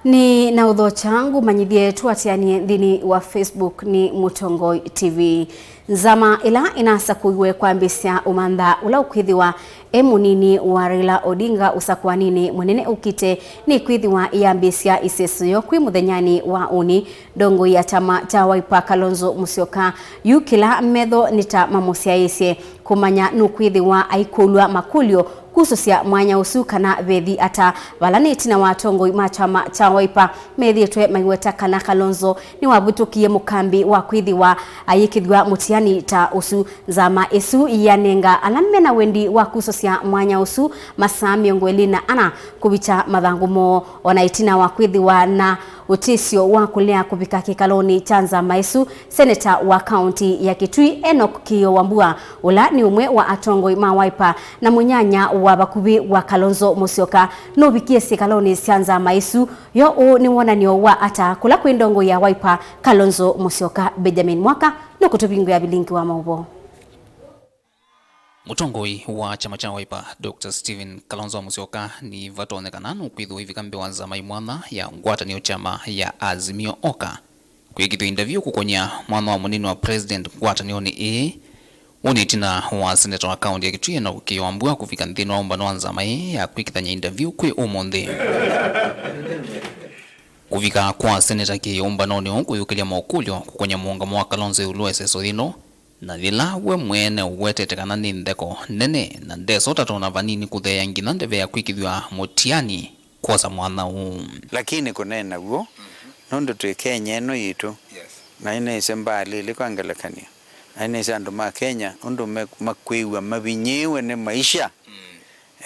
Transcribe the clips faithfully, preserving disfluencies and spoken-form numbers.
Nĩ na ũthokya ngũmanyĩthye tũatĩanĩe nthĩnĩ wa Facebook nĩ Mũtongoi T V. Nzama ĩla ĩnasakũiwe kwambĩsya ũmantha ũla ũkwĩthĩwa e mũnini wa Raila Odinga ũsakũaninĩ mũnene ũkĩte nĩkwĩthĩwa ĩyambĩsya ĩseso yoo kwĩ mũthenyanĩ wa ũnĩ. Ndongoi ya kyama kya Wiper Kalonzo Musyoka yu kĩla metho nĩ ta mamũsyaĩĩsye kũmanya nũkwĩthĩwa aikũlw'a makũlyo kusũsya mwanya ũsu kana vethi ata, vala nĩ ĩtina wa atongoi ma kyama kya Wiper methĩĩtwe maiweta kana Kalonzo nĩwavĩtũkie mũkambĩ wa kwĩthĩwa ayĩkĩthw'a mũtiani ta ũsu. Nzama ĩsu yanenga ala mena wendi wa kusũsya mwanya ũsu masaa mĩongo ĩlĩ na ana kũvikya mathangũ moo. O na ĩtina wa kwĩthĩwa na ũtĩsyo wa kũlea kũvika kĩkalonĩ kya nzama ĩsu, seneta wa kaũnti ya Kitui Enoch Kĩĩo Wambua, ũla nĩ ũmwe wa atongoi ma Wiper na mũnyanya wa vakuvĩ wa Kalonzo Musyoka, nũvikie syĩkalonĩ sya nzama ĩsu yo. Ũũ nĩ wonany'o wa ata kũla kwĩ ndongoi ya Wiper Kalonzo Musyoka? Benjamin Mwaka nũkũtũvingũĩa vilingi wa maũvoo. Mũtongoi wa kyama kya Wiper, Doctor Stephen Kalonzo Musyoka, nĩvatonyekana nũkwĩthĩwa ĩvika mbee wa nzama ĩ mwanya ya ngwatanĩo kyama ya Azimio Oka kwĩkĩthw'a interview kũkony'a mwanya wa mũnini wa president ngwatanĩonĩ ĩĩ. Ũũ nĩ ĩtina wa seneta wa kaũnti ya Kitui Enoch Kĩĩo Wambua kũvika nthĩnĩ wa ũmbano wa nzama ĩĩ ya kwĩkĩthany'a interview kwĩ ũmũnthĩ. Kũvika kwa seneta Kĩĩo ũmbanonĩ ũũ kũyũkĩlya makũlyo kũkony'a mũũngamo wa Kalonzo ĩũlũ wa ĩseso yĩno, na yĩla we mwene ũwetete kana nĩ ntheko nene na ndesota tona vanini kũtheea nginya ndeve ya kwĩkĩthw'a mũtiani kwosa mwanya ũũ. Lakini kũneena w'o, nũndũ twĩ Kenya ĩno yitũ, na nĩnĩsĩ mbaalĩ ilĩ kwa ngelekany'o, na nĩnĩsĩ andũ ma Kenya ũndũ me-, makwĩw'a mavinyĩĩwe nĩ maisha.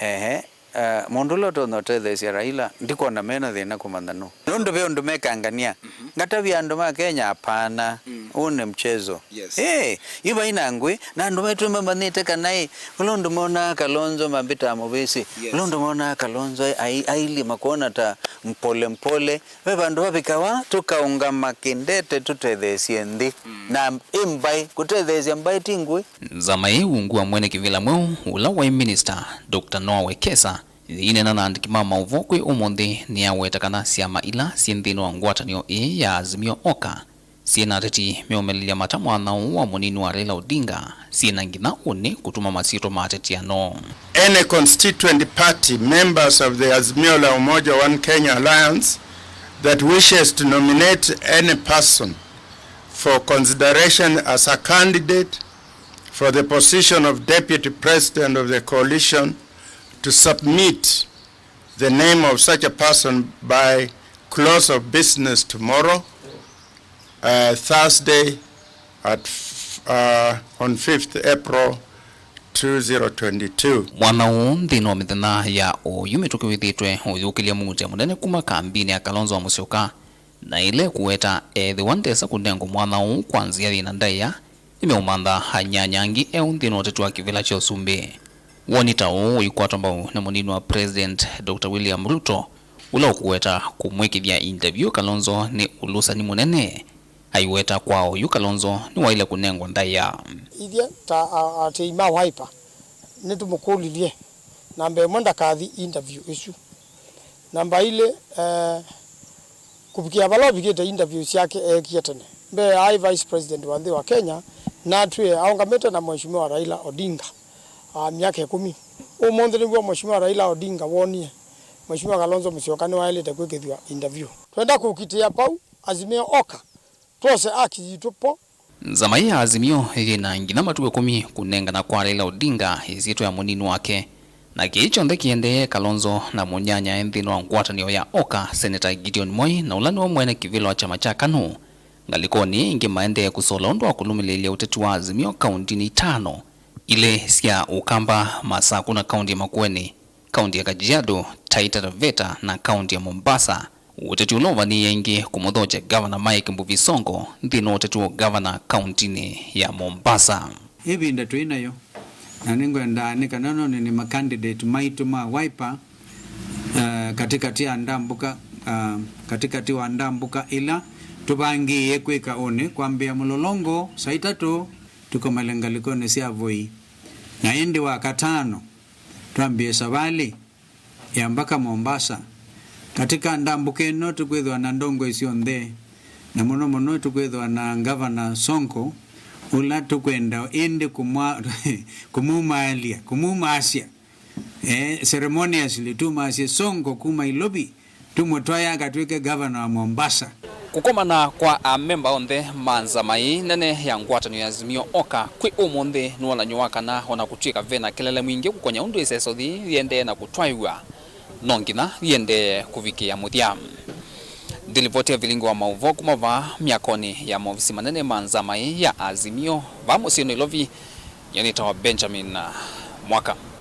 Ehe, eh, mũndũ ũla ũtonya ũtetheesya Raila, ndikwona mena thĩna kũmanya nũ. Nũndũ ve ũndũ mekangania. Ngatavya andũ ma Kenya, hapana. Huu ni mchezo. Ĩĩ, yu vai na ngũĩ, na andũ maitũ mamanyĩte kana ĩ, ũla ũndũ monaa Kalonzo mambĩtaa mũvĩsĩ, ũla ũndũ monaa Kalonzo ai-, ailyĩ makwona ta mpole mpole, ve vandũ vavikawa tũkaũngama kĩndete tũtetheesye nthĩ. Na ĩ mbaĩ, kũtetheesya mbaĩ ti ngũĩ. Nzama ĩĩ ungu wa mwene kĩvĩla mweũ, ũla waĩ minista, Doctor Noah Wekesa, yĩineena na andĩki ma maũvoo kwĩ ũmũnthĩ, nĩyaweta kana syama ila syĩ nthĩnĩ wa ngwatanĩo ĩĩ ya Azimio Oka syĩ na ateti meũmĩlĩlya mata mwanya ũũ wa mũnini wa Raila Odinga, syĩ na nginya ũnĩ kũtuma masyĩtwa ma ateti ano. Any constituent party members of the Azimio la Umoja One Kenya Alliance that wishes to nominate any person for consideration as a candidate for the position of Deputy President of the Coalition to submit the name of such a person by close of business tomorrow, uh, Thursday at f-, uh, on fifth April two zero twenty-two. Mwanya ũũ nthĩnĩ wa mĩthenya ya oyu mĩtũkĩ wĩthĩĩtwe ũyũkĩlya mũutĩa mũnene kuma kambinĩ ya Kalonzo wa Musyoka, na ĩla ĩkũweta ethĩwa ndesa kũnengwa mwanya ũũ kwa nzĩa yĩ na ndaĩa, nĩmeũmantha anyanya angĩ eũ nthĩnĩ wa ũteti wa kĩvĩla kya ũsumbĩ. Woni ta ũũ ũikwatwa mbau nĩ mũnini wa President Doctor William Ruto, ũla ũkũweta kũmwĩkĩthya interview Kalonzo nĩ ũlũsani mũnene. Aiweta kwa oyu Kalonzo nĩwaĩle kũnengwa ndaĩa. Ithyĩ ta a-, aatĩĩi ma Wiper, nĩtũmũkũlilye, namba ĩmwe ndakathi interview ĩsu. Namba ilĩ, eh, kũvikĩa vala ũvikĩte interview syake eekie tene. Mbee aĩ Vice President wa nthĩ wa Kenya, na atwĩe aũngamĩte na Mheshimiwa Raila Odinga, ah, myaka ĩkũmi. Ũmũnthĩ nĩw'o Mheshimiwa Raila Odinga wonie Mheshimiwa Kalonzo Musyoka nĩwaĩlĩte kwĩkĩthw'a interview. Twenda kũkitĩa pau, Azimio Oka, twose haki yitũ po. Nzama ĩĩ ya Azimio yĩ na nginya matukũ ĩkũmi kũnengana kwa Raila Odinga ĩsyĩtwa ya mũnini wake. Na kĩĩ kyonthe kĩendee, Kalonzo na mũnyanyae nthĩnĩ wa ngwatanĩo ya Oka, Senator Gideon Moi, na ũla nĩwe mwene kĩvĩla wa kyama kya KANU, ngalĩkonĩ ĩngĩ maendee kũsola ũndũ wa kũlũmĩlĩĩlya ũteti wa Azimio kaũntinĩ itano, ilĩ sya Ũkamba, Masakũ na kaũnti ya Makueni, kaũnti ya Kajiado, Taita Taveta na kaũnti ya Mombasa, ũteti ũla ũvanĩĩe ĩngĩ kũmũthokya Gavana Mike Mbuvi Sonko nthĩnĩ wa ũteti wa ũgavana kaũntinĩ ya Mombasa. Ĩvinda twĩ nayo, na nĩngwenda nĩ kana none nĩ makandidate maitũ ma Wiper, eh, katĩkatĩ ya ndambũka, ah, katĩkatĩ wa ndambũka ĩla tũvangĩĩe kwĩka ũnĩ kwambĩĩa mũlolongo saa itatũ tũkomale ngalĩkonĩ sya voi, na ĩndĩ wa katano twambĩĩe savalĩ ya mbaka Mombasa, Katika ndambũka ĩno tũkwĩthĩwa na ndongoi syonthe, na mũno mũno tũkwĩthĩwa na Ngavana Sonko, ũla tũkwenda ĩndĩ kũmwa-, kũmumaalya, kũmumaasya. Eh, ceremoniously tumaasye Sonko kuma Ilovi, tũmũtwae akatw'ĩke ngavana wa Mombasa. Kũkomana kwa amemba onthe ma nzama ĩĩ nene ya ngwatanĩo ya Azimio oka kwĩ ũmũnthĩ nĩ wonany'o wa kana o na kũtw'ĩka ve na kelele mwingĩ kũkonya ũndũ ĩseso yĩĩ yĩendee na kũtwaĩw'a, no nginya yĩendee kũvikĩa mũthya. Ndilivoti ya vilingi wa maũvoo kuma vaa myakonĩ ya maovisi manene ma nzama ĩĩ ya Azimio vaa mũsyĩ Nairobi, nĩtawa Benjamin Mwaka.